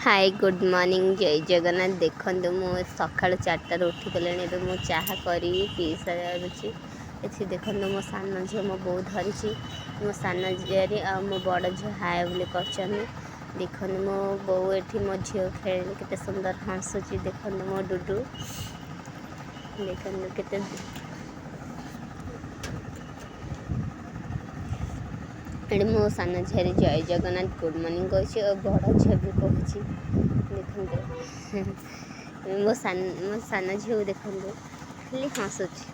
High, good morning, ଜୟ ଜଗନ୍ନାଥ। ଦେଖନ୍ତୁ, ମୁଁ ସକାଳୁ 4ଟାରୁ ଉଠିଗଲିଣି। ଏବେ ମୁଁ ଚାହା କରିକି ପିଇ ସାରୁଛି। ଏଠି ଦେଖନ୍ତୁ, ମୋ ସାନ ଝିଅ ମୋ ବୋଉ ଧରିଛି। ମୋ ସାନ ଝିଆରୀ ଆଉ ମୋ ବଡ଼ ଝିଅ ହାଏ ବୋଲି କରିଛନ୍ତି। ଦେଖନ୍ତୁ, ମୋ ବୋଉ ଏଠି ମୋ ଝିଅ ଖେଳିଲେ କେତେ ସୁନ୍ଦର ହସୁଛି। ଦେଖନ୍ତୁ, ମୋ ଡୁଡୁ ଦେଖନ୍ତୁ କେତେ। ଏଠି ମୋ ସାନ ଝିଆରୀ ଜୟ ଜଗନ୍ନାଥ, ଗୁଡ଼୍ ମର୍ଣ୍ଣିଂ କହୁଛି ଆଉ ବଡ଼ ଝିଅ ବି କହୁଛି। ଦେଖନ୍ତୁ, ମୋ ସାନ ଝିଅକୁ ଦେଖନ୍ତୁ, ଖାଲି ହସୁଛି।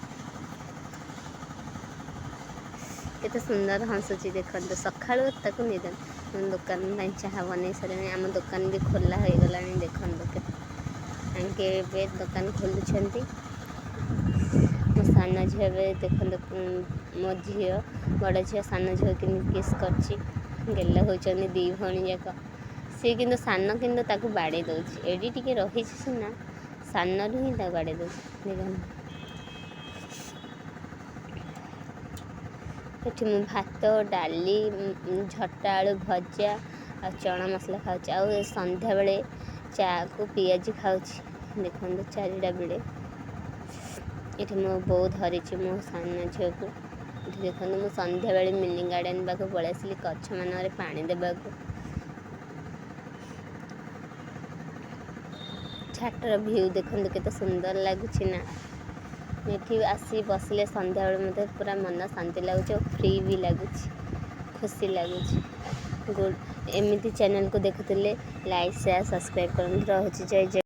କେତେ ସୁନ୍ଦର ହସୁଛି ଦେଖନ୍ତୁ। ସକାଳୁ ତାକୁ ନିଦ। ଦୋକାନ ପାଇଁ ଚାହା ବନେଇ ସାରିଲିଣି। ଆମ ଦୋକାନ ବି ଖୋଲା ହେଇଗଲାଣି। ଦେଖନ୍ତୁ, କେତେ ତାଙ୍କେ ଏବେ ଦୋକାନ ଖୋଲୁଛନ୍ତି। ମୋ ସାନ ଝିଅ ଏବେ ଦେଖନ୍ତୁ, ମୋ ଝିଅ, ବଡ଼ ଝିଅ ସାନ ଝିଅ କେମିତି କିସ୍ କରିଛି। ଗେଲ ହେଉଛନ୍ତି ଦୁଇ ଭଉଣୀ ଯାକ। ସିଏ କିନ୍ତୁ, ସାନ କିନ୍ତୁ ତାକୁ ବାଡ଼େଇ ଦେଉଛି। ଏଠି ଟିକେ ରହିଛି ସିନା, ସାନରୁ ହିଁ ତାକୁ ବାଡ଼େଇ ଦେଉଛି। ଦେଖନ୍ତୁ, ଏଠି ମୁଁ ଭାତ, ଡାଲି, ଝଟା ଆଳୁ ଭଜା ଆଉ ଚଣା ମସଲା ଖାଉଛି ଆଉ ସନ୍ଧ୍ୟାବେଳେ ଚାକୁ ପିଆଜି ଖାଉଛି। ଦେଖନ୍ତୁ, 4ଟା ବେଳେ ଏଠି ମୋ ବୋଉ ଧରିଛି ମୋ ସାନ ଝିଅକୁ। ଏଠି ଦେଖନ୍ତୁ, ମୁଁ ସନ୍ଧ୍ୟାବେଳେ ମିନି ଗାର୍ଡ଼େନ୍ ପାଖକୁ ପଳେଇ ଆସିଲି ଗଛମାନଙ୍କରେ ପାଣି ଦେବାକୁ। ଛାତର ଭିଉ ଦେଖନ୍ତୁ, କେତେ ସୁନ୍ଦର ଲାଗୁଛି ନା? ଏଠି ଆସି ବସିଲେ ସନ୍ଧ୍ୟାବେଳେ ମୋତେ ପୁରା ମନ ଶାନ୍ତି ଲାଗୁଛି ଆଉ ଫ୍ରି ବି ଲାଗୁଛି, ଖୁସି ଲାଗୁଛି। ଗୁଡ଼। ଏମିତି ଚ୍ୟାନେଲକୁ ଦେଖୁଥିଲେ ଲାଇକ୍, ସେୟାର, ସବସ୍କ୍ରାଇବ୍ କରନ୍ତୁ। ରହୁଛି, ଜୟ ଜୟ।